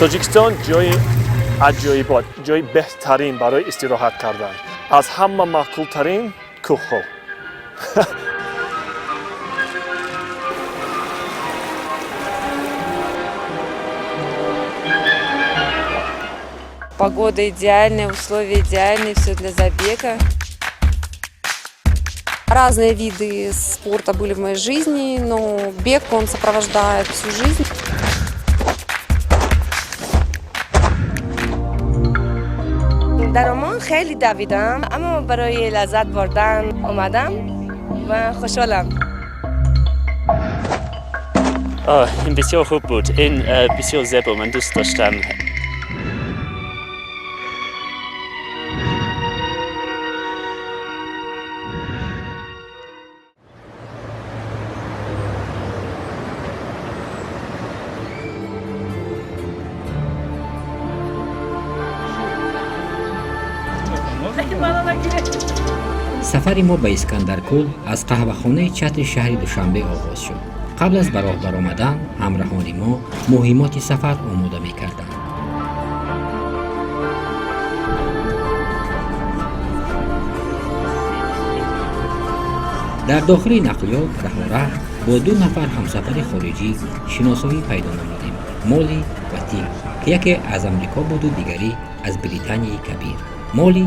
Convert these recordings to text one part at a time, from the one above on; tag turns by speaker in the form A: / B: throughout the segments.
A: Тоҷикистон ҷои аҷоибот, ҷои беҳтарин барои истироҳат кардан, аз ҳама маъқултарин кӯҳҳо.
B: Погода идеальная, условия идеальные, все для забега.
C: Разные виды спорта были в моей жизни, но бег, он сопровождает всю жизнь.
D: Дар Омон хеле давидам, аммо барои лаззат бурдан омадам ва хушҳолам.
E: Ин бисёр хуб буд. Ин бисёр зебо, ман дӯст доштам.
F: Сафари мо ба Искандаркӯл аз қаҳвахонаи Чатри шаҳри Душанбе оғоз шуд. Қабл аз ба роҳ баромадан ҳамраҳони мо муҳиммоти сафар омода мекарданд. Дар дохили нақлиёт раҳораҳ бо ду нафар ҳамсафари хориҷӣ шиносоӣ пайдо намудем: Моли ва Тим, ки яке аз Амрико буду дигарӣ аз Британияи Кабир. Моли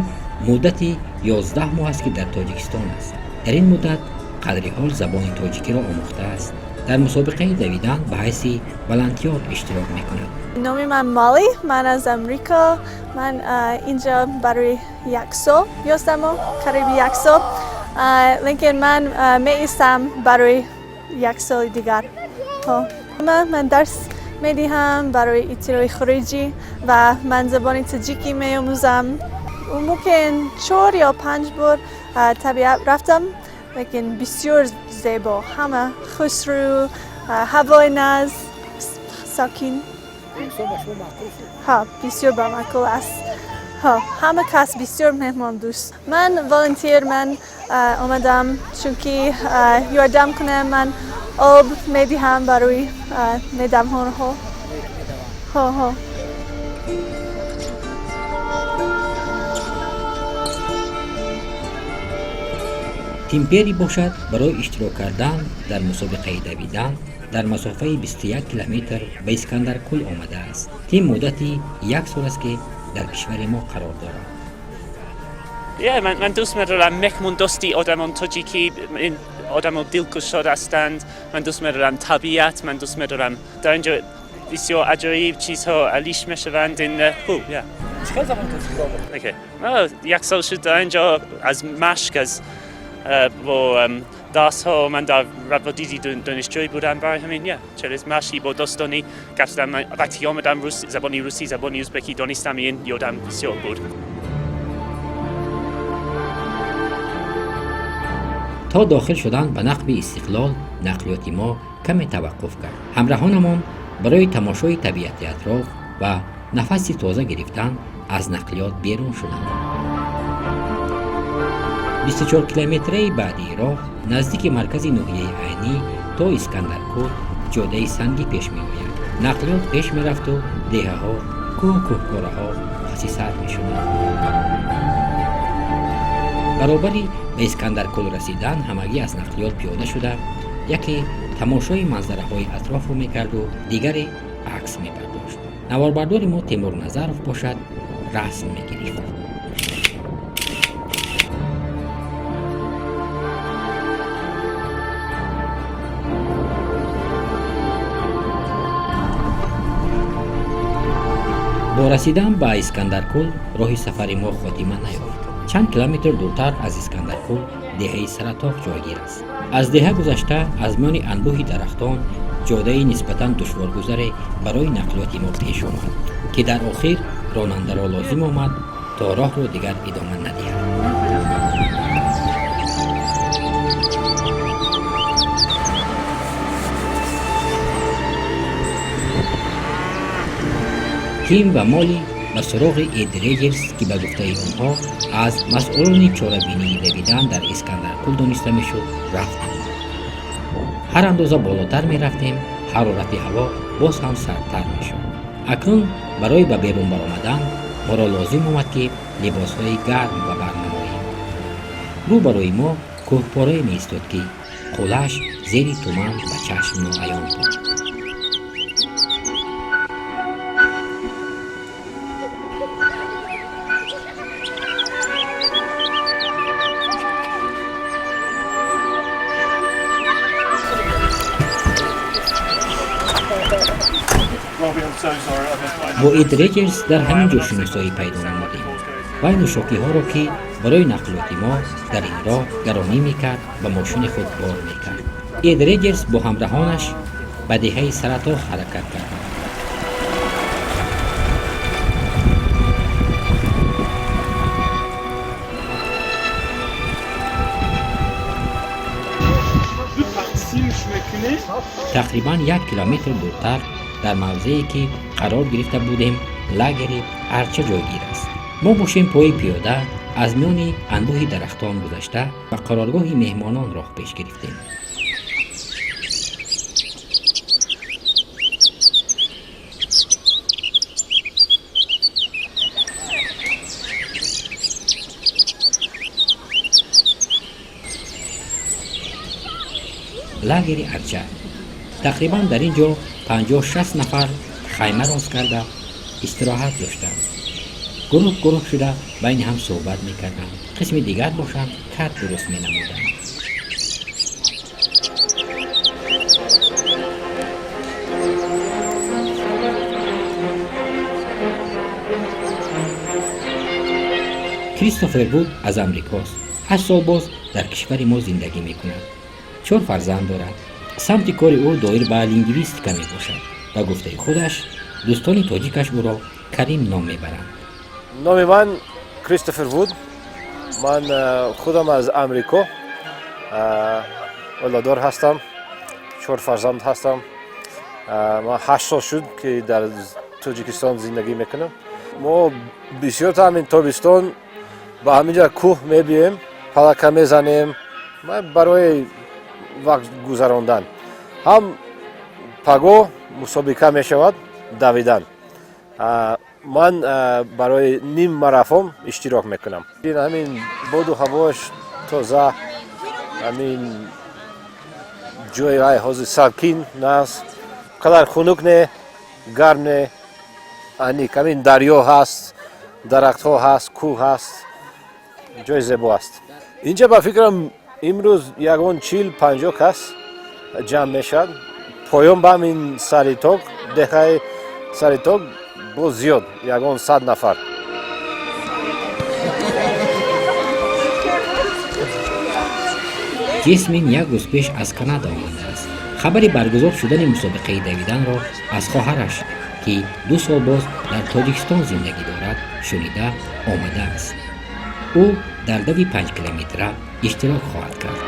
F: муддати 11 моҳ аст, ки дар Тоҷикистон аст. Дар ин муддат қадри ҳол забони тоҷикиро омӯхтааст. Дар мусобиқаи давидан ба ҳайси волонтёр иштирок мекунад.
G: Номи ман Моли, ман аз Амрико. Ман инҷа барои як сол, 11 моҳ, қариби як сол. Лекин ман меистам барои як соли дигар. Ман дарс медиҳам барои иттилои хориҷӣ ва ман забони таҷикӣ меомӯзам. Мумкин чор ё панҷ бор табиат рафтам, лекин бисёр зебо, ҳама хушрӯ, ҳавои наз, сокин. Ҳа, бисёр ба маъқул аст. Ҳа, ҳама кас бисёр меҳмондӯст. Ман волонтер, ман омадам, чунки ёрдам кунам. Ман об медиҳам барои медамҳонҳо. Ҳо, ҳо.
F: Тим Пери бошад, барои иштирок кардан дар мусобиқаи давидан дар масофаи 21 километр ба Искандаркӯл омадааст. Тим муддати як сол аст, ки дар кишвари мо қарор дорад.
E: Yeah, ман дӯст медорам меҳмондӯстии одамон тоҷикӣ. Ин одамон дилкушод ҳастанд. Ман дӯст медорам табиат, ман дӯст медорам дар инҷо бисёр аҷоиб чизҳо алиш мешаванд. Ин хуб, yeah. Okay. Як сол шуд дар инҷо аз машқ, аз бо дарсҳо. Ман дар раводиди донишҷӯӣ будам, барои ҳамин, yeah, через машқи бо дӯстони гап задам. Вақте омадам, забони русӣ, забони узбекӣ донистам, ин ёдам бисёр буд.
F: То дохил шудан ба нақби Истиқлол нақлиёти мо каме таваққуф кард. Ҳамраҳонамон барои тамошои табиати атроф ва нафаси тоза гирифтан аз нақлиёт берун шуданд. 24 километраи баъдии роҳ наздики маркази ноҳияи Айнӣ то Искандаркӯл ҷодаи сангӣ пеш меояд. Нақлиёт пеш мерафту деҳаҳо, кӯҳу кӯҳпораҳо паси сар мешуданд. Баробари ба Искандаркӯл расидан ҳамагӣ аз нақлиёт пиёда шуда, яке тамошои манзараҳои атрофро мекарду дигаре акс мебардошт. Наворбардори мо Темур Назаров бошад, расм мегирифт. Бо расидан ба Искандаркӯл роҳи сафари мо хотима наёфт. Чанд километр дуртар аз Искандаркӯл деҳаи Саратоқ ҷойгир аст. Аз деҳа гузашта, аз миёни анбӯҳи дарахтон ҷодаи нисбатан душворгузаре барои нақлиёти мо пеш омад, ки дар охир ронандаро лозим омад то роҳро дигар идома надиҳад. Тим ва Моли ба суроғи Эд Реджерс, ки ба гуфтаи онҳо аз масъулони чорабинии давидан дар Искандаркӯл дониста мешуд, рафтем. Ҳар андоза болотар мерафтем, ҳарорати ҳаво боз ҳам сардтар мешуд. Акнун барои ба берун баромадан моро лозим омад, ки либосҳои гарм ба бар намоем. Рӯ барои мо кӯҳпорае меистод, ки қуллааш зери туман ба чашм ноаён буд. Бо Эд Реҷерс дар ҳамин ҷо шиносоӣ пайдо намудем. Вай нӯшокиҳоро, ки барои нақлиёти мо дар ин роҳ гаронӣ мекард, ба мошини худ бор мекард. Эд Реҷерс бо ҳамраҳонаш ба деҳаи Саратоғ ҳаракат карданд. Тақрибан 1 километр дуртар, дар мавзее ки қарор гирифта будем, лагери Арча ҷойгир аст. Мо бошем, пои пиёда аз миёни анбӯҳи дарахтон гузашта, ба қароргоҳи меҳмонон роҳ пеш гирифтем. Лагери Арча. Тақрибан дар ин ҷо 50-60 нафар хайма рост карда, истироҳат доштанд. Гурӯҳ гурӯҳ шуда, байни ҳам суҳбат мекарданд, қисми дигар бошанд, кат дуруст менамуданд. Кристофер Вуд аз Амрикост. 8 сол боз дар кишвари мо зиндагӣ мекунад, чор фарзанд дорад. Самти кори ӯ доир ба лингвистика мебошад. Ба гуфтаи худаш, дӯстони тоҷикаш ӯро Карим ном мебаранд.
H: Номи ман Кристофер Вуд. Ман худам аз Амрико, оиладор ҳастам, чор фарзанд ҳастам. Ман 8 сол шуд, ки дар Тоҷикистон зиндагӣ мекунам. Мо бисёрта ҳамин тобистон ба ҳаминҷа кӯҳ мебием, палатка мезанем барои вақт гузарондан. Ҳам пагоҳ мусобиқа мешавад, давидан. Ман барои ним марафон иштирок мекунам. Ҳамин боду ҳавош тоза, ҳамин ҷои ай ҳозир салкин наст, қадар хунук не, гарм не, аник. Ҳамин дарё ҳаст, дарахтҳо ҳаст, кӯҳ ҳаст, ҷои зебо аст. Инҷа, ба фикрам, имрӯз ягон 40-50 кас ҷамъ мешавад. Поён ба ҳамин Сариток, деҳаи Сариток, боз зиёд, ягон 100 нафар.
F: Ҷесмин як рӯз пеш аз Канада омадааст. Хабари баргузор шудани мусобиқаи давиданро аз хоҳараш, ки 2 сол боз дар Тоҷикистон зиндагӣ дорад, шунида омадааст. Ӯ дар дави 5 километра иштирок хоҳад кард.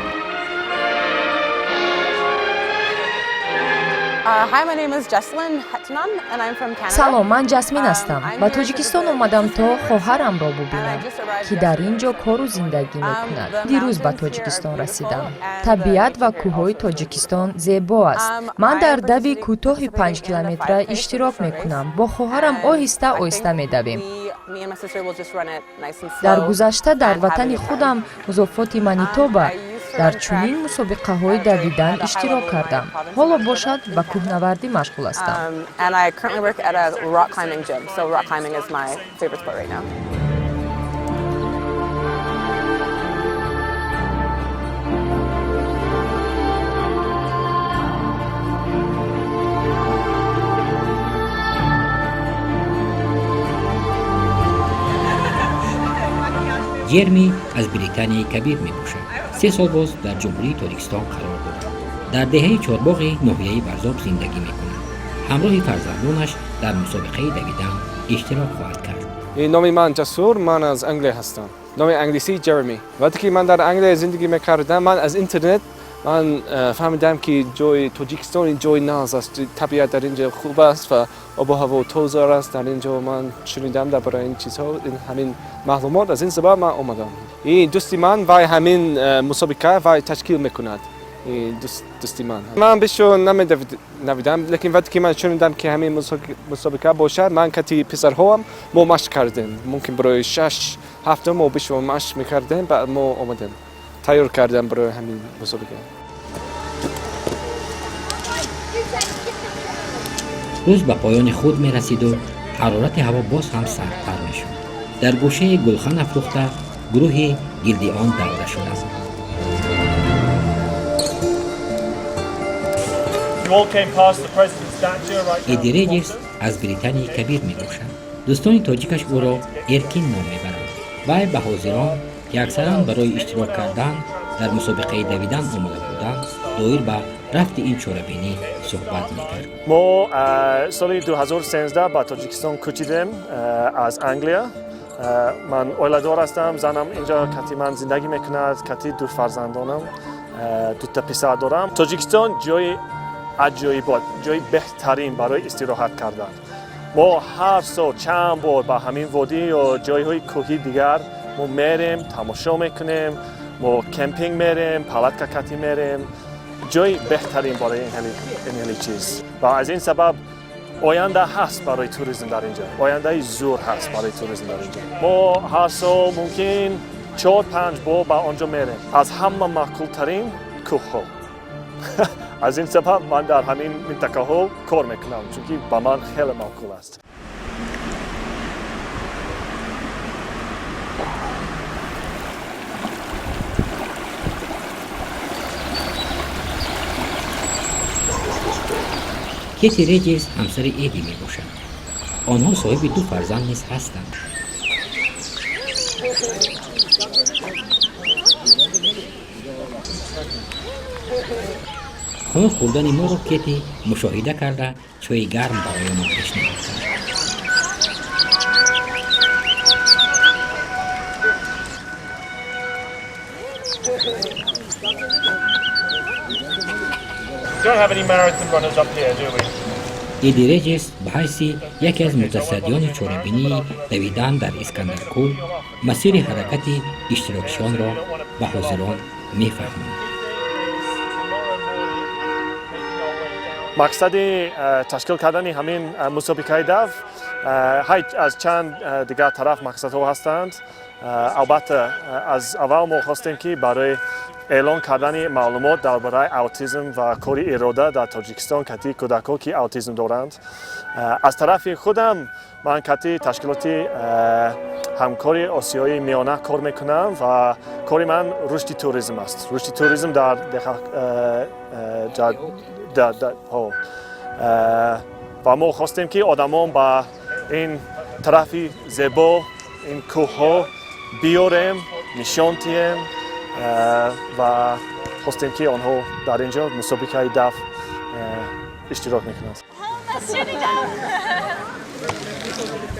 I: Салом, ман Ҷасмин ҳастам. Ба Тоҷикистон омадам, то хоҳарамро бубинам, ки дар ин ҷо кору зиндагӣ мекунад. Дирӯз ба Тоҷикистон расидам. Табиат ва кӯҳҳои Тоҷикистон зебо аст. Ман дар дави кӯтоҳи 5 километра иштирок мекунам. Бо хоҳарам оҳиста оҳиста медавем. Дар гузашта дар ватани худам, музофоти Манитоба, дар чунин мусобиқаҳои давидан иштирок кардам. Ҳоло бошад, ба кӯҳнавардӣ машғул ҳастам.
J: And I currently work at a rock climbing gym, so rock climbing is my favorite sport right now.
F: Ҷерми аз Британияи Кабир мебошад. 3 сол боз дар Ҷумҳурии Тоҷикистон қарор дорад. Дар деҳаи Чорбоғи ноҳияи Варзоб зиндагӣ мекунад. Ҳамроҳи фарзандонаш дар мусобиқаи давидан иштирок хоҳад кард.
K: Номи ман Ҷасур, ман аз Англия ҳастам. Номи англисӣ Ҷереми. Вақте ки ман дар Англия зиндагӣ мекардам, ман аз интернет ман фаҳмидам, ки ҷои Тоҷикистон ҷои нағз аст, табиат дар ин ҷо хуб аст ва обу ҳаво тоза аст. Дар ин ҷо ман шунидам дар бораи ин чизҳо, ҳамин маълумот. Аз ин сабаб ман омадам. Ин дӯсти ман, вай ҳамин мусобиқа вай ташкил мекунад. Дӯсти ман. Ман бисёр намедавидам, лекин вақте ки ман шунидам, ки ҳамин мусобиқа бошад, ман кати писарҳоам мо машқ кардем. Мумкин барои 6 ҳафта мо бисёр машқ мекардем, баъд мо омадем. Тайёр кардем барои ҳамин мусобиқа.
F: Рӯз ба поёни худ мерасиду ҳарорати ҳаво боз ҳам сардтар мешуд. Дар гӯшаи гулхан афрӯхта гурӯҳи гирди он давра шудааст.
A: You all came past the president's statue right now.
F: Эдди Реҷерс аз Британияи Кабир мебошад. Дӯстони тоҷикаш ӯро Эркин ном мебаранд. Вай ба ҳозирон, ки аксаран барои иштирок кардан дар мусобиқаи давидан омода буданд, доир ба рафти ин чорабинӣ суҳбат мекард.
A: Мо соли 2013 ба Тоҷикистон кӯчидем аз Англия. Ман оиладор ҳастам, занам инҷо кати ман зиндагӣ мекунад, кати ду фарзандонам, дута писар дорам. Тоҷикистон ҷои аҷоибот, ҷои беҳтарин барои истироҳат кардан. Мо ҳар сол чанд бор ба ҳамин водӣ ё ҷойҳои кӯҳии дигар мо мерем, тамошо мекунем, мо кемпинг мерем, палатка катӣ мерем. Ҷои беҳтарин барои ин хели чиз ва аз ин сабаб оянда ҳаст барои туризм дар инҷа, ояндаи зур ҳаст барои туризм дар инҷа. Мо ҳар сол мумкин 4-5 бор ба он ҷо мерем. Аз ҳама маъқултарин кӯҳҳо. Аз ин сабаб ман дар ҳамин минтақаҳо кор мекунам, чунки ба ман хеле маъқул аст.
F: Кети Реҷерс ҳамсари Эдди мебошад. Онҳо соҳиби ду фарзанд низ ҳастанд. Хунук хӯрдани моро Кети мушоҳида карда, чойи гарм барои мо пешниҳод кард.
A: Don't have any marathon runners up here, do we?
F: Эдди Реҷерс ба ҳайси яке аз мутасаддиёни чорабинии давидан дар Искандаркӯл масири ҳаракати иштирокчиёнро ба ҳозирон мефаҳмонд.
A: Мақсади ташкил кардани ҳамин мусобиқаи дав ҳай аз чанд дигар тараф мақсадҳо ҳастанд. Албатта, аз аввал мо хостем, ки барои эълон кардани маълумот дар бораи аутизм ва кори ирода дар Тоҷикистон кати кӯдакҳо, ки аутизм доранд. Аз тарафи худам ман кати ташкилоти ҳамкори Осиёи Миёна кор мекунам ва кори ман рушди туризм аст, рушди туризм дар ҳо. Ва мо хостем, ки одамон ба ин тарафи зебо, ин кӯҳҳо биёрем, нишон диҳем ва хостем, ки онҳо дар ин ҷо мусобиқаи дав иштирок мекунанд.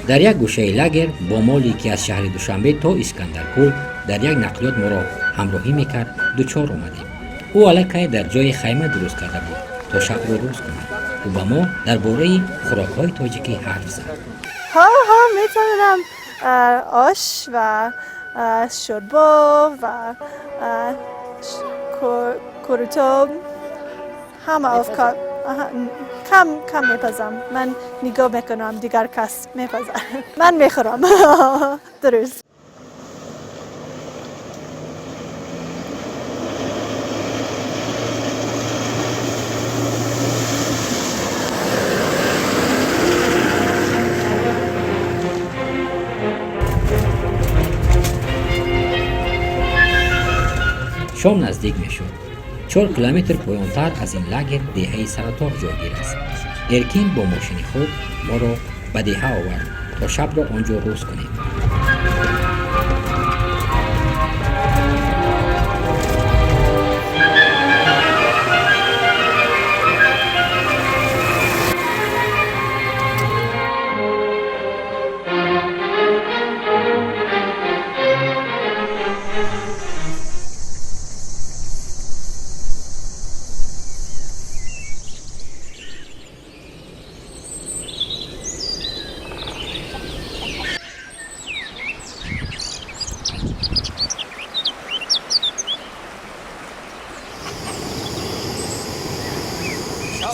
F: Дар як гӯшаи лагер бо Молли, ки аз шаҳри Душанбе то Искандаркӯл дар як нақлиёт моро ҳамроҳӣ мекард, дучор омадем. Ӯ аллакай дар ҷое хайма дуруст карда буд, то шабро рӯз кунад. Ӯ ба мо дар бораи хӯрокҳои тоҷикӣ ҳарф зад.
G: ҳа ҳа, метавонам ош ва шӯрбо ва қурутоб, ҳама овқат кам кам мепазам. Ман нигоҳ мекунам, дигар кас мепазад, ман мехӯрам. Дуруст.
F: Шом наздик мешуд. 4 километр поёнтар аз ин лагер деҳаи Саратоғ ҷойгир аст. Эркин бо мошини худ моро ба деҳа овард, то шабро он ҷо рӯз кунем.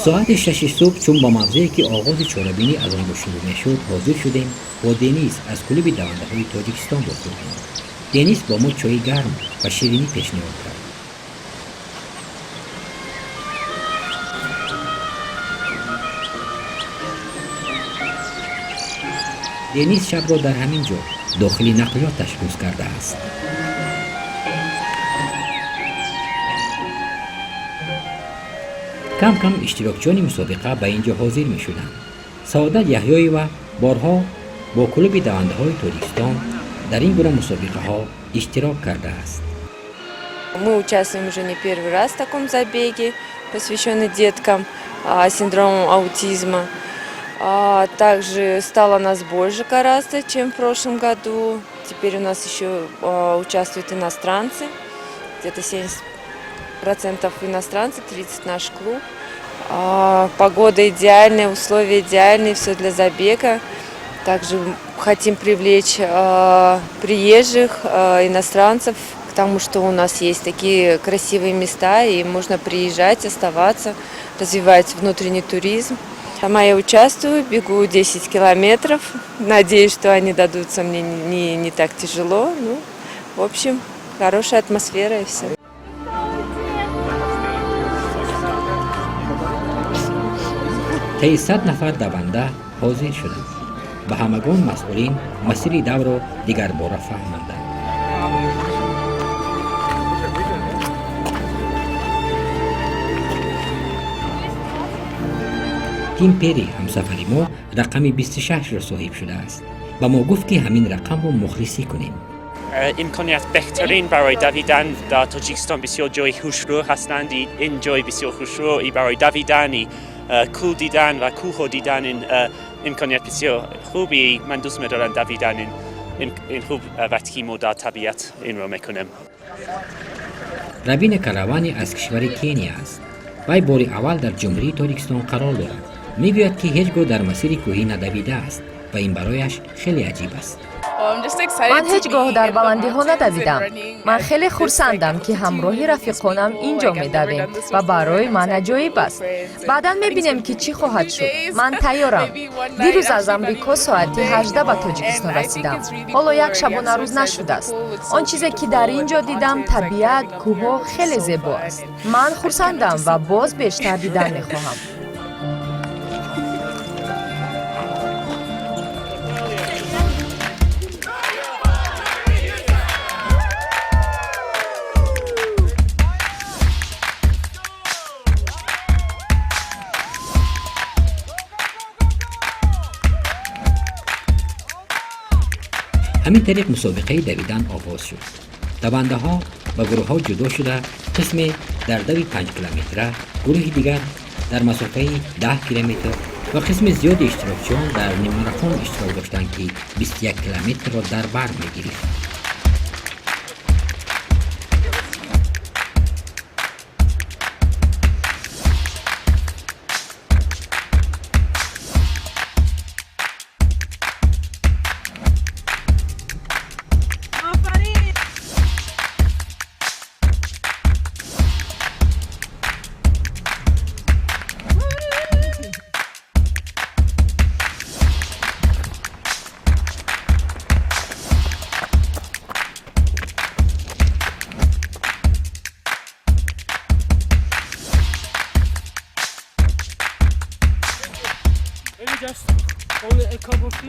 F: Соати 6 субҳ, чун ба мавзее, ки оғози чорабинӣ аз он ҷо шурӯъ мешуд, ҳозир шудем, бо Денис аз клуби давандаҳои Тоҷикистон вохӯрдем. Денис бо мо чои гарм ва ширинӣ пешниҳод кард. Денис шабро дар ҳамин ҷо дохили нақлиёташ рӯз кардааст. Кам кам иштирокчиёни мусобиқа ба ин ҷо ҳозир мешуданд. Саодат Яҳёева борҳо бо клуби давандаҳои Тоҷикистон дар ин гуна мусобиқаҳо иштирок кардааст.
B: Мы участвуем уже не первый раз в таком забеге, посвященный деткам с синдромом аутизма. Также стало нас больше гораздо, чем в прошлом году. Теперь у нас еще участвуют иностранцы, где-то 70% иностранцы, 30 наш клуб. Погода идеальная, условия идеальные, все для забега. Также хотим привлечь приезжих, иностранцев к тому, что у нас есть такие красивые места, и можно приезжать, оставаться, развивать внутренний туризм. Сама я участвую, бегу 10 километров. Надеюсь, что они дадутся мне не так тяжело. Ну, в общем, хорошая атмосфера и все.
F: Таи 100 нафар даванда ҳозир шуданд. Ба ҳамагон масъулин масири давро дигарбора фаҳмонданд. Тим Пери, ҳамсафари мо, рақами 26-ро соҳиб шудааст. Ба мо гуфт, ки ҳамин рақамро мухлисӣ кунем.
E: имконият беҳтарин барои давидан дар Тоҷикистон. Бисёр ҷои хушрӯ ҳастанд. Ин ҷои бисёр хушрӯ барои давидани, кӯл дидан ва кӯҳҳо дидан, ин имконият бисёр хуби. Ман дӯст медорам давидан. Ин хуб вақте ки мо дар табиат инро мекунем.
F: Равина Каравани аз кишвари Кения аст. Вай бори аввал дар Ҷумҳурии Тоҷикистон қарор дорад. Мегӯяд, ки ҳеҷ гоҳ дар масири кӯҳӣ надавидааст ва ин барояш хеле аҷиб аст.
I: Ман ҳеҷ гоҳ дар баландиҳо надавидам. Ман хеле хурсандам, ки ҳамроҳи рафиқонам ин ҷо медавем ва барои ман аҷоиб аст. Баъдан мебинем, ки чӣ хоҳад шуд. Ман тайёрам. Дирӯз аз Амрико соати 18 ба Тоҷикистон расидам. Ҳоло як шабонарӯз нашудааст. Он чизе, ки дар ин ҷо дидам, табиат, кӯҳҳо хеле зебо аст. Ман хурсандам ва боз бештар дидан мехоҳам.
F: Ҳамин тариқ мусобиқаи давидан оғоз шуд. Давандаҳо ба гурӯҳҳо ҷудо шуда, қисме дар дави 5 километра, гурӯҳи дигар дар масофаи 10 километр ва қисми зиёди иштирокчиён дар ниммарафон иштирок доштанд, ки 21 километрро дар бар мегирифт.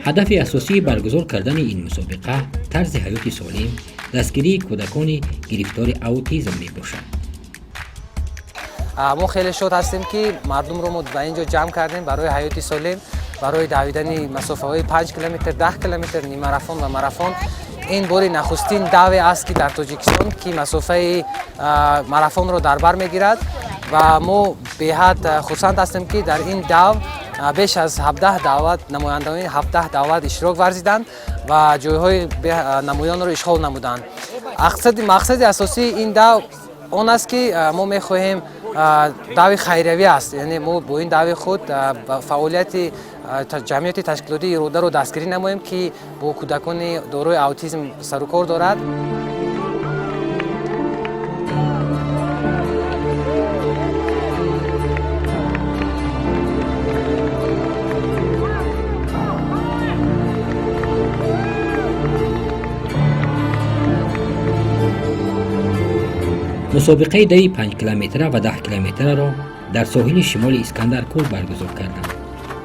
F: Ҳадафи асосии баргузор кардани ин мусобиқа тарзи ҳаёти солим, дастгирии кӯдакони гирифтори аутизм мебошад.
L: Мо хеле шод ҳастем, ки мардумро мо ба ин ҷо ҷамъ кардем барои ҳаёти солим, барои давидани масофаҳои 5 километр, 10 километр, ниммарафон ва марафон. Ин бори нахустин даве аст, ки дар Тоҷикистон, ки масофаи марафонро дар бар мегирад, ва мо беҳад хурсанд ҳастем, ки дар ин дав беш аз 17 давлат, намояндагони 17 давлат иштирок варзиданд ва ҷойҳои намоёнро ишғол намуданд. Мақсади асосии ин дав он аст, ки мо мехоҳем, дави хайриявӣ аст, яъне мо бо ин дави худ фаъолияти ҷамъияти ташкилотии Иродаро дастгирӣ намоем, ки бо кӯдакони дорои аутизм сарукор дорад.
F: Мусобиқаи дави 5 километра ва 10 километраро дар соҳили шимоли Искандаркӯл баргузор карданд.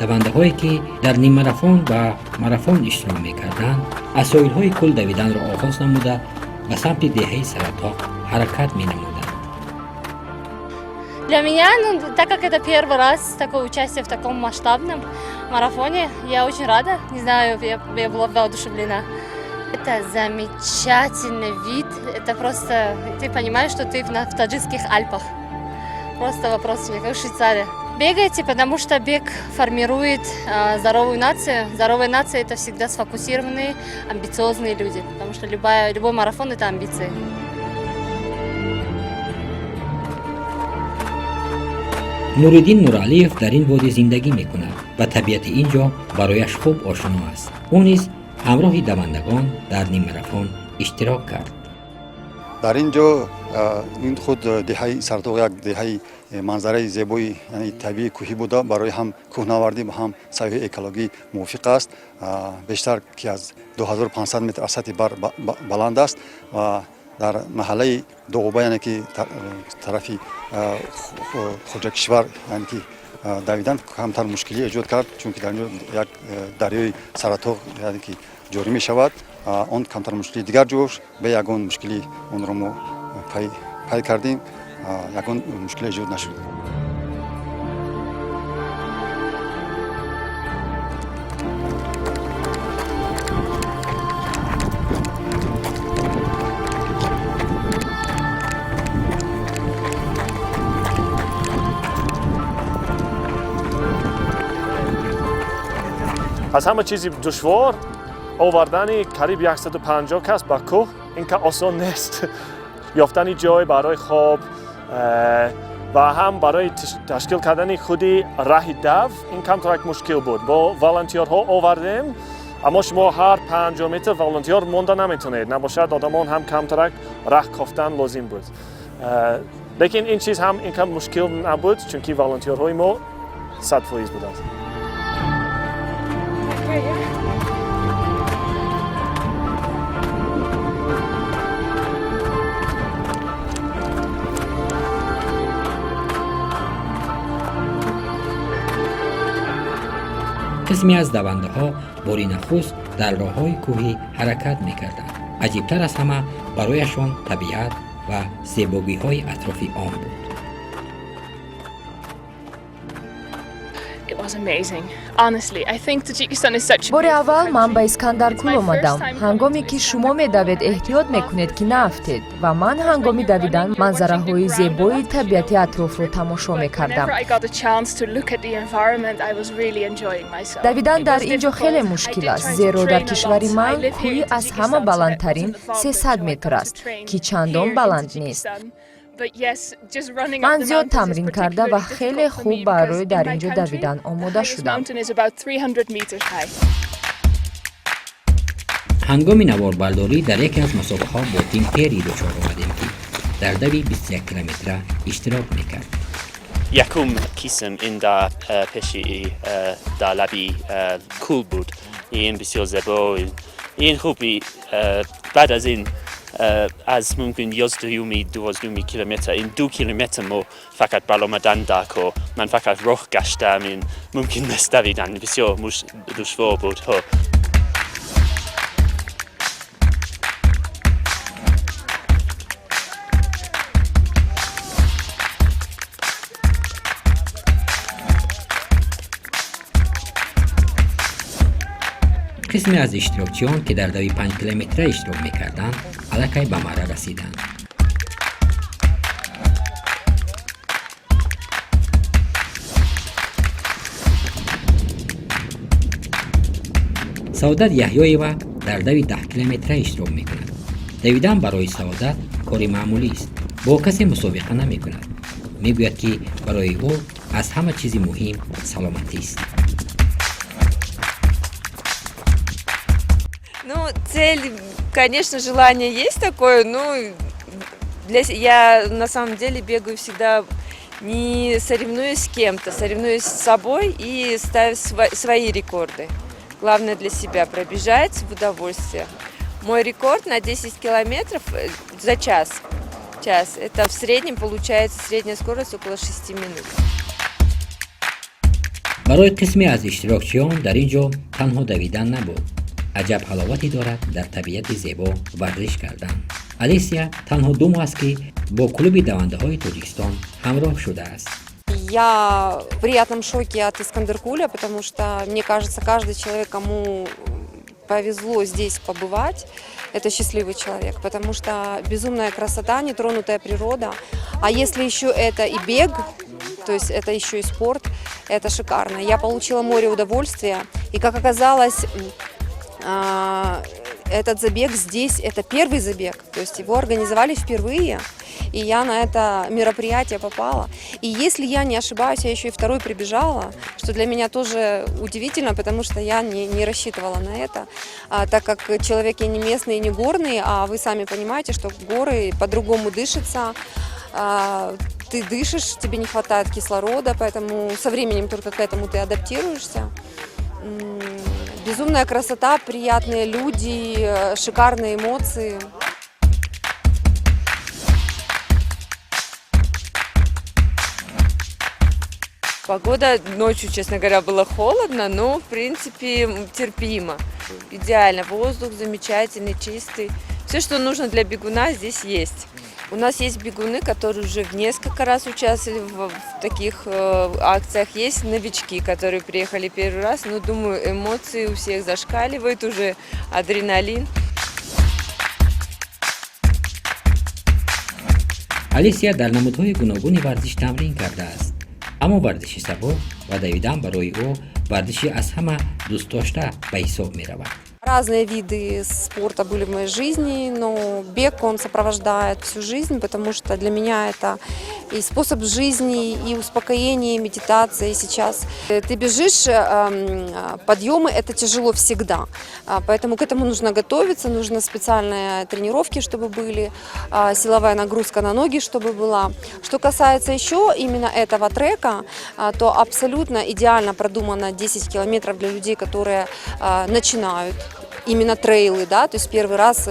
F: Давандаҳое, ки дар ниммарафон ва марафон иштирок мекарданд, аз соҳилҳои кӯл давиданро оғоз намуда, ба самти деҳаи Саратоқ ҳаракат менамуданд.
M: Для меня, ну, так как это первый раз такое участие в таком масштабном марафоне, я очень рада. Не знаю, я была воодушевлена. Это замечательный вид. Это просто, ты понимаешь, что ты в таджикских Альпах. Просто вопрос, как в Швейцарии. Бегайте, потому что бег формирует здоровую нацию. Здоровая нация – это всегда сфокусированные, амбициозные люди. Потому что любой марафон – это амбиции.
F: Нуриддин Нуралиев дар ин водӣ зиндагӣ мекунад ва табиати ин ҷо барояш хуб ошно аст. Ӯ низ ҳамроҳи давандагон дар ниммарафон иштирок кард.
N: Дар ин ҷо ин худ деҳаи Сартоқ як деҳаи манзараи зебои, яъне табиии кӯҳӣ буда, барои ҳам кӯҳнавардӣ ва ҳам сайёҳии экологӣ мувофиқ аст. Бештар ки аз 2500 метр аз сатҳи баҳр баланд аст ва дар маҳаллаи Доғуба, яъне ки тарафи Хоҷакишвар, яъне ки давидан камтар мушкилӣ эҷод кард, чунки дар ин ҷо як дарёи Саратоқ, яъне ки ҷорӣ мешавад. Он камтар мушкили, дигар ҷош бе ягон мушкилӣ онро мо пай кардем, ягон мушкилӣ эҷод нашуд.
A: Аз ҳама чизи душвор овардани қариб 150 кас ба кӯҳ, ин ка осон нест. Ёфтани ҷой барои хоб ва ҳам барои ташкил кардани худи раҳи дав, ин камтарак мушкил буд. Бо волонтёрҳо овардем, аммо шумо ҳар 50 метр волонтёр монда наметавонед, набошад одамон ҳам камтарак раҳ кофтан лозим буд. Лекин ин чиз ҳам ин кам мушкил набуд, чунки волонтёрҳои мо 100% буданд.
F: Қисме аз давандаҳо бори нахуст дар роҳҳои кӯҳӣ ҳаракат мекарданд. Аҷибтар аз ҳама барояшон табиат ва зебогиҳои атрофи он буд.
I: Бори аввал ман ба Искандаркӯл омадам. Ҳангоме ки шумо медавед, эҳтиёт мекунед, ки наафтед, ва ман ҳангоми давидан манзараҳои зебои табиати атрофро тамошо мекардам. Давидан дар ин ҷо хеле мушкил аст, зеро дар кишвари ман кӯҳи аз ҳама баландтарин 300 метр аст, ки чандон баланд нест. Ман зиёд тамрин карда ва хеле хуб барои дар ин ҷо давидан омода шудам.
F: Ҳангоми наворбардорӣ дар яке аз масофаҳо бо Тим Перри дучор омадем, ки дар дави 21 километра иштирок мекард.
E: Якум қисм ин дар пеши дар лаби кӯл буд. Ин бисёр зебо, ин хуби. Баъд аз ин аз мумкин 11-уми, 12-уми километр, ин 2 километр мо фақат баромадан дар кӯҳ. Ман фақат роҳ гаштам, ин мумкин нест давидан, бисёр душвор буд. Ҳо.
F: Қисме аз иштирокчиён, ки дар дави 5 километра иштирок мекарданд, аллакай ба марра расиданд. Саодат Яҳёева дар дави 10 километра иштирок мекунад. Давидан барои Саодат кори маъмулист, бо касе мусобиқа намекунад. Мегӯяд, ки барои ӯ аз ҳама чизи муҳим саломатист.
B: Ну, цель, конечно, желание есть такое, но я на самом деле бегаю всегда, не соревнуюсь с кем-то, соревнуюсь с собой и ставлю свои рекорды. Главное для себя пробежать в удовольствие. Мой рекорд на 10 километров за час. в час. Это в среднем получается средняя скорость около 6 минут.
F: Барои қисме аз иштирокчиён дар ин ҷо танҳо давидан набуд. Аҷаб ҳаловате дорад дар табиати зебо варзиш кардан. Алисия танҳо 2 моҳ аст, ки бо клуби давандаҳои Тоҷикистон ҳамроҳ шудааст.
C: Я в приятном шоке от Искандеркуля, потому что, мне кажется, каждый человек, кому повезло здесь побывать, это счастливый человек, потому что безумная красота, нетронутая природа. А если еще это и бег, то есть это еще и спорт, это шикарно. Я получила море удовольствия, и, как оказалось, этот забег здесь, это первый забег, то есть его организовали впервые, и я на это мероприятие попала. И если я не ошибаюсь, я еще и второй прибежала, что для меня тоже удивительно, потому что я не рассчитывала на это, так как человек я не местный и не горный, а вы сами понимаете, что горы по-другому дышится, ты дышишь, тебе не хватает кислорода, поэтому со временем только к этому ты адаптируешься. Безумная красота, приятные люди, шикарные эмоции.
B: Погода ночью, честно говоря, было холодно, но в принципе терпимо. Идеально, воздух замечательный, чистый. Все, что нужно для бегуна, здесь есть. У нас есть бегуны, которые уже в несколько раз участвовали в таких акциях. Есть новички, которые приехали первый раз, но, думаю, эмоции у всех зашкаливают уже, адреналин.
F: Алисия дар намудҳои гуногуни варзиш тамрин кардааст, аммо варзиши сабук ва давидан барои ӯ варзиши аз ҳама дӯстдошта ба ҳисоб меравад.
C: Разные виды спорта были в моей жизни, но бег, он сопровождает всю жизнь, потому что для меня это и способ жизни, и успокоение, и медитация. И сейчас ты бежишь, подъемы – это тяжело всегда, поэтому к этому нужно готовиться, нужно специальные тренировки, чтобы были, силовая нагрузка на ноги, чтобы была. Что касается еще именно этого трека, то абсолютно идеально продумано 10 километров для людей, которые начинают именно трейлы, да, то есть первый раз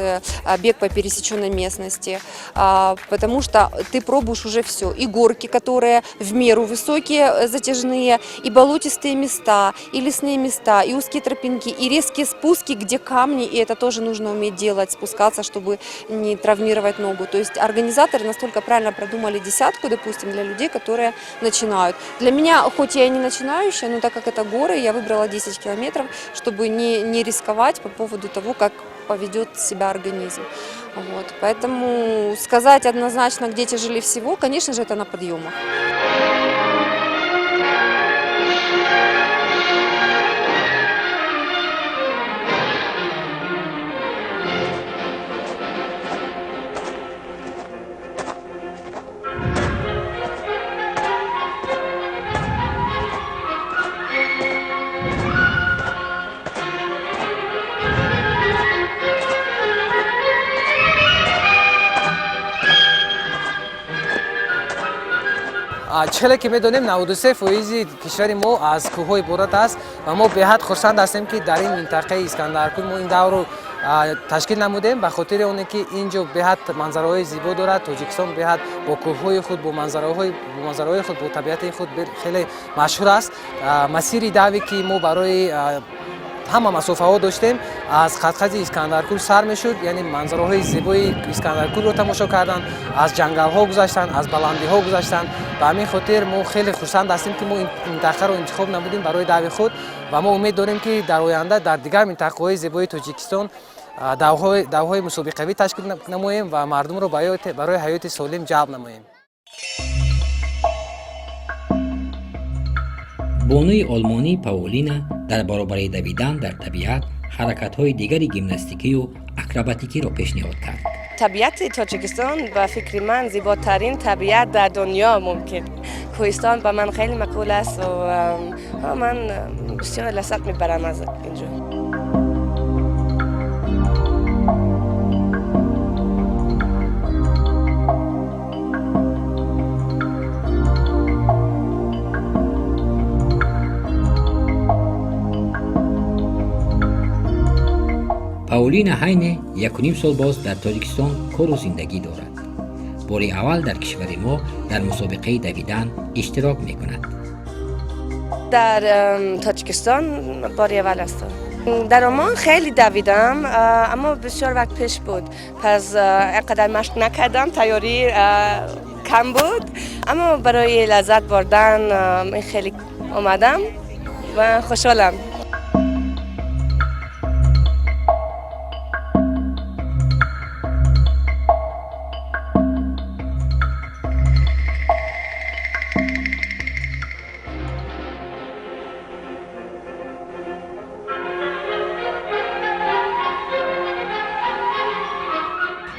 C: бег по пересеченной местности, потому что ты пробуешь уже все, и горки, которые в меру высокие, затяжные, и болотистые места, и лесные места, и узкие тропинки, и резкие спуски, где камни, и это тоже нужно уметь делать, спускаться, чтобы не травмировать ногу. То есть организаторы настолько правильно продумали десятку, допустим, для людей, которые начинают. Для меня, хоть я и не начинающая, но так как это горы, я выбрала 10 километров, чтобы не рисковать по поводу того, как поведет себя организм. Вот. Поэтому сказать однозначно, где тяжелее всего, конечно же, это на подъемах.
L: Чӣ ки медонем, 93 фоизи кишвари мо аз кӯҳҳо иборат аст ва мо беҳад хурсанд ҳастем, ки дар ин минтақаи Искандаркӯл мо ин даврро ташкил намудем, ба хотири оне ки ин ҷо беҳад манзараҳои зебо дорад. Тоҷикистон беҳад бо кӯҳҳои худ, бо манзараҳои худ, бо табиати худ хеле машҳур аст. Масири даве, ки мо барои ҳама масофаҳо доштем, аз қадқади Искандаркӯл сар мешуд, яъне манзараҳои зебои Искандаркӯлро тамошо кардан, аз ҷангалҳо гузаштан, аз баландиҳо гузаштан. Ба ҳамин хотир мо хеле хурсанд ҳастем, ки мо ин минтақаро интихоб намудем барои дави худ ва мо умед дорем, ки дар оянда дар дигар минтақаҳои зебои Тоҷикистон давҳои мусобиқавӣ ташкил намоем ва мардумро барои ҳаёти солим ҷалб намоем.
F: Бонуи олмонӣ Паулина дар баробари давидан дар табиат ҳаракатҳои дигари гимнастикию акробатикиро пешниҳод кард.
D: Табиати Тоҷикистон ба фикри ман зеботарин табиат дар дунё мумкин. Кӯҳистон ба ман хеле маъқул аст ва ман бисёр лаззат мебарам аз инҷо.
F: Паулина Ҳайне 1,5 сол боз дар Тоҷикистон кору зиндагӣ дорад. Бори аввал дар кишвари мо дар мусобиқаи давидан иштирок мекунад.
D: Дар Тоҷикистон бори аввал ҳастам. Дар Омон хеле давидам, аммо бисёр вақт пеш буд, пас инқадар машқ накардам, тайёрӣ кам буд, аммо барои лаззат бурдан ин хеле омадам ва хушҳолам.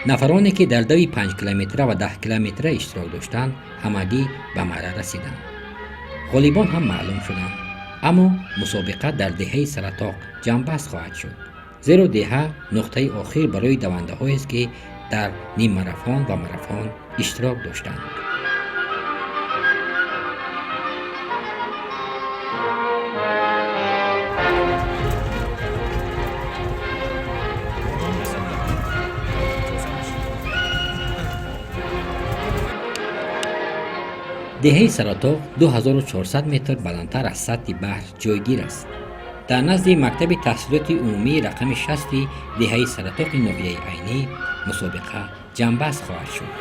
F: Нафароне ки дар дави 5 километра ва 10 километра иштирок доштанд, ҳамагӣ ба марра расиданд. Ғолибон ҳам маълум шуданд, аммо мусобиқа дар деҳаи Саратоқ ҷамъбаст хоҳад шуд, зеро деҳа нуқтаи охир барои давандаҳоест, ки дар ниммарафон ва марафон иштирок доштанд. Деҳаи Саратоқ 2400 метр баландтар аз сатҳи баҳр ҷойгир аст. Дар назди мактаби таҳсилоти умумии рақами 60 деҳаи Саратоқи ноҳияи Айнӣ мусобиқа ҷамъбаст хоҳад шуд.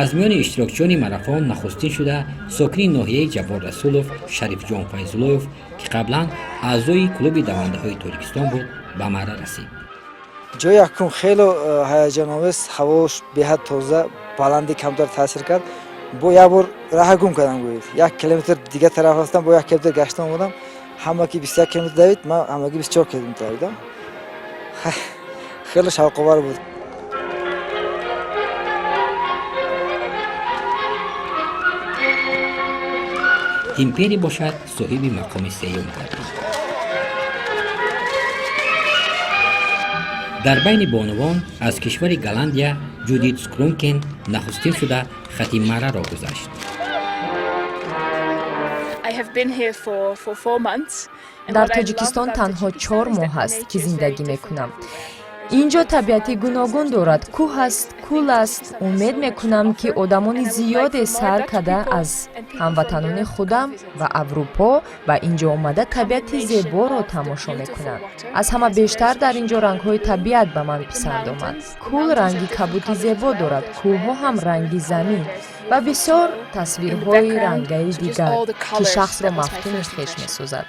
F: Аз миёни иштирокчиёни марафон нахустин шуда сокини ноҳияи Ҷаббор Расулов Шарифҷон Файзуллоев, ки қаблан аъзои клуби давандаҳои Тоҷикистон буд, ба марра расид.
O: Ҷои якум хеле ҳаяҷоновез, ҳавош беҳад тоза, баландӣ камтар таъсир кард. Бо як бор раҳа гум кардам, гӯед, 1 километр дигар тараф рафтам, бо 1 километр гаштам омадам. Ҳама ки 21 километр давид, ман ҳамагӣ 24 километр давидам. Хеле шавқовар буд.
F: Тимпери бошад, соҳиби мақоми сеюм гардид. Дар байни бонувон аз кишвари Голландия Ҷудит Скрункен нахустин шуда хати марраро гузашт.
I: Дар Тоҷикистон танҳо 4 моҳ аст, ки зиндагӣ мекунам. Ин ҷо табиати гуногун дорад: кӯҳ аст, кӯл аст. Умед мекунам, ки одамони зиёде, сар карда аз ҳамватанони худам ва Аврупо, ба ин ҷо омада, табиати зеборо тамошо мекунанд. Аз ҳама бештар дар ин ҷо рангҳои табиат ба ман писанд омад. Кӯл ранги кабуди зебо дорад, кӯҳҳо ҳам ранги замин ва бисёр тасвирҳои рангаи дигар, ки шахсро мафтуни хеш месозад.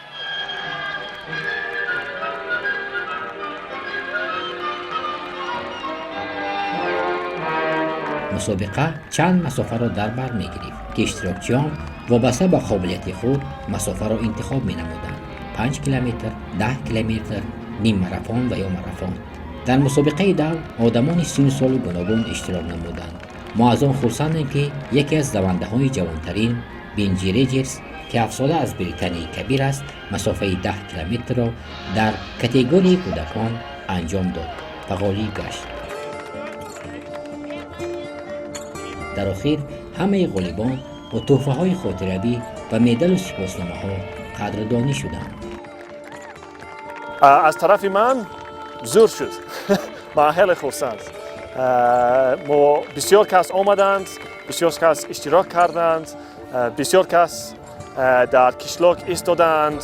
F: Мусобиқа чанд масофаро дар бар мегирифт, ки иштирокчиён вобаста ба қобилияти худ масофаро интихоб менамуданд: 5 километр, 10 километр, ниммарафон ва ё марафон. Дар мусобиқаи дав одамони синну соли гуногун иштирок намуданд. Мо аз он хурсандем, ки яке аз давандаҳои ҷавонтарин, Бенҷи Реҷерс, ки ҳафтсола аз Британияи Кабир аст, масофаи 10 километрро дар категорияи кӯдакон анҷом дод ва ғолиб гашт. Дар охир ҳамаи ғолибон бо тӯҳфаҳои хотиравӣ ва медалу сипосномаҳо қадрдонӣ шуданд.
A: Аз тарафи ман зур шуд, ман хеле хурсанд. Мо бисёр кас омаданд, бисёр кас иштирок карданд, бисёр кас дар кишлок истоданд.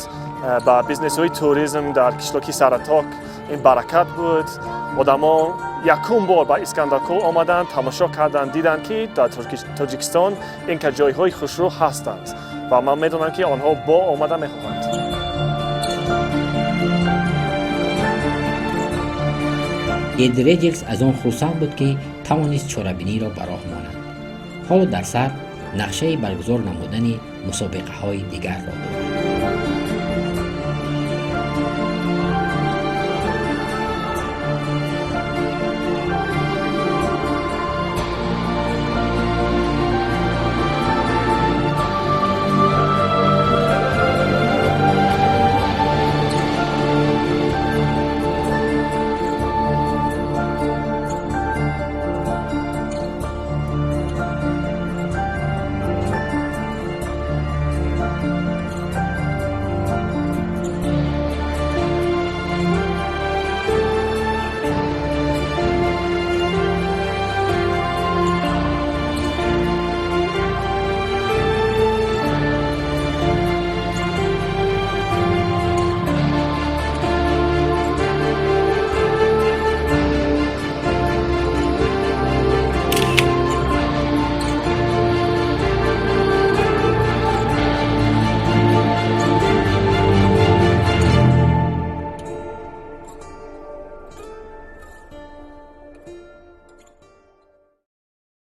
A: Ба бизнесҳои туризм дар кишлоки Сараток ин баракат буд. Одамон якум бор ба Искандаркӯл омаданд, тамошо карданд, диданд, ки дар Тоҷикистон ин ка ҷойҳои хушрӯ ҳастанд, ва ман медонам, ки онҳо бо омада мехоҳанд.
F: Эд Реҷерс аз он хурсанд буд, ки тавонист чорабиниро ба роҳ монад. Ҳоло дар сар нақшаи баргузор намудани мусобиқаҳои дигарро дорад.